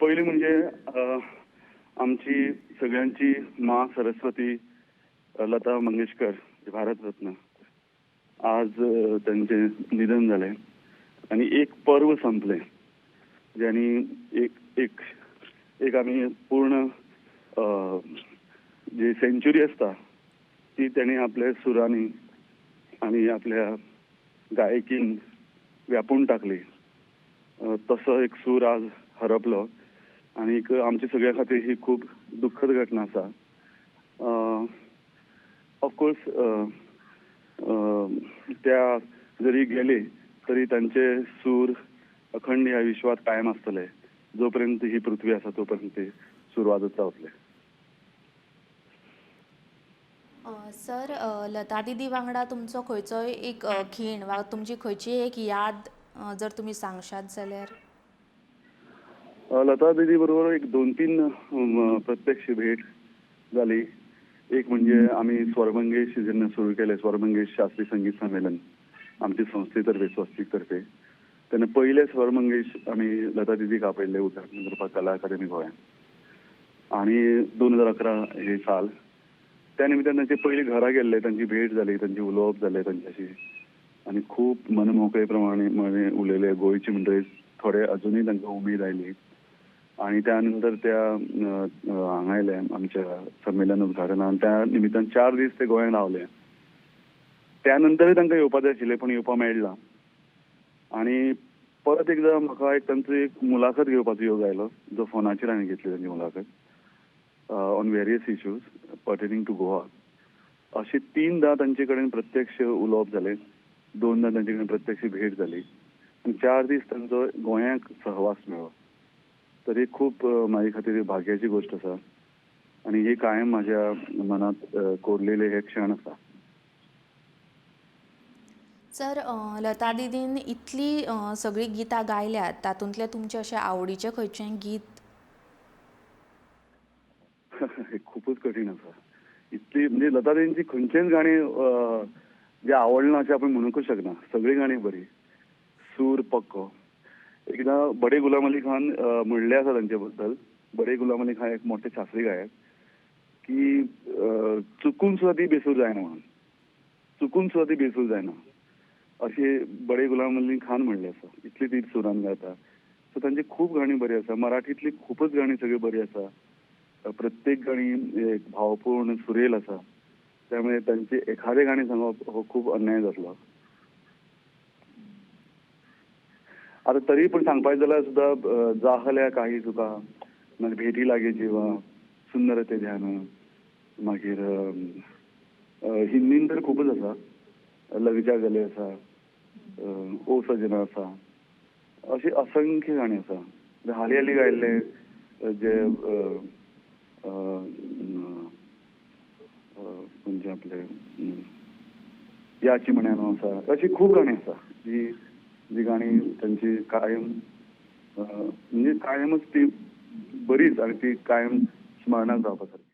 पयलीं म्हणजे आमची सगळ्यांची माँ सरस्वती लता मंगेशकर, भारत रत्न, आज तांचें निधन जालें आनी एक पर्व संपलें, ज्यांनी एक एक एक आमी पूर्ण जी सेंच्युरी आसता ती तांणी आपल्या सुरांनी आनी आपल्या गायकीन व्यापून टाकली. तसो एक सूर आज हरपलो आनीक आमच्या सगळ्या खातीर ही खूब दुख्खद घटना आसा. ऑफकोर्स त्या जरी गेले तरी तांचे सूर अखंड ह्या विश्वात कायम आसतले. जो पर्यंत ही पृथ्वी आसा तो पर्यंत ते सूर वाजत रावतले. सर, लता दिदी वांगडा तुमचो खंयचोय एक खीण वा तुमची खंयची एक याद जर तुमी सांगशात जाल्यार? लता दिदी बरोबर एक 2-3 प्रत्यक्ष भेट जाली. एक म्हणजे आमी स्वरमंगेश जेन्ना सुरू केलें, स्वरमंगेश शास्त्रीय संगीत संमेलन आमचे संस्थेतर्फे, स्वस्तिक तर्फे, तेन्ना पयले स्वरमंगेश आमी लता दिदीक आपयल्ले उद्घाटन करपाक कला अकादमी गोंयांत, आनी 2011 हे साल. त्या निमित्तान तांचे पयलीं घरा गेल्ले, तांची भेट जाली, तांची उलोवप जालें तांच्याशी आनी खूब मनमोकळे प्रमाणे उलयले. गोंयची म्हणटकीर थोडे अजुनूय तांकां उमेद आयली. आनी त्या नंतर त्या हांगा आयले आमच्या संमेलन उद्घाटनान. त्या निमित्तान 4 दीस ते गोंयांत रावले. त्या नंतरूय तांकां येवपाचें आशिल्लें पूण येवपाक मेळना. आनी परत एकदां म्हाका एक तांचो एक मुलाखत घेवपाचो योग आयलो, जो फोनाचेर हांवें घेतली तांची मुलाखत on various issues pertaining to Goa. अशें 3दा तांचे कडेन प्रत्यक्ष उलोवप जालें, 2दा तांचे कडेन प्रत्यक्ष भेट जाली आनी 4 दीस तांचो गोंयांक सहवास मेळ्ळो. तर ही खूब म्हाजे खातीर भाग्याची गोश्ट आसा आनी ही कायम म्हाज्या मनांत कोरलेले हे क्षण आसा. सर, लता दिदीन इतली सगळीं गितां गायल्यात, तातूंतलें तुमचें अशें आवडीचें खंयचें गीत? हे खुबूच कठीण आसा. इतली म्हणजे लता दिदींची खंयचेंच गाणें जें आवडना अशें आपूण म्हणूंकच शकना. सगळीं गाणीं बरीं, सूर पक्को. एकदां बडे गुलाम अली खान म्हणलें आसा तांचे बद्दल, बडे गुलाम अली खान एक मोठे शास्त्रीय गायक, की चुकून सुद्दां ती बेसूर जायना म्हणून, चुकून सुद्दां ती बेसूर जायना अशें बडे गुलाम अली खान म्हणलें आसा. इतली ती सुरान गायता. सो तांची खूब गाणीं बरीं आसा. मराठींतली खूबच गाणीं सगळीं बरीं आसा. प्रत्येक गाणी एक भावपूर्ण सुरेल आसा. त्यामुळे तांचे एखादें गाणें सांगप हो खूब अन्याय जातलो. आतां तरी पण सांगपाक जाल्यार सुद्दां जाहल्या काही तुका, मागीर भेटी लागे जिवा, सुंदर ते ध्यान, मागीर हिंदीन तर खूबच आसा, लगजा गले आसा, ओ सजना आसा, अशी असंख्य गाणी आसा. हालीं हालीं गायिल्ले जे म्हणजे आपले याची म्हण्यानो आसा, अशी खूब गाणी आसा जी जी गाणी तांची कायम म्हणजे कायमच ती बरीच आनी ती कायम स्मरणांत रावपा सारकी.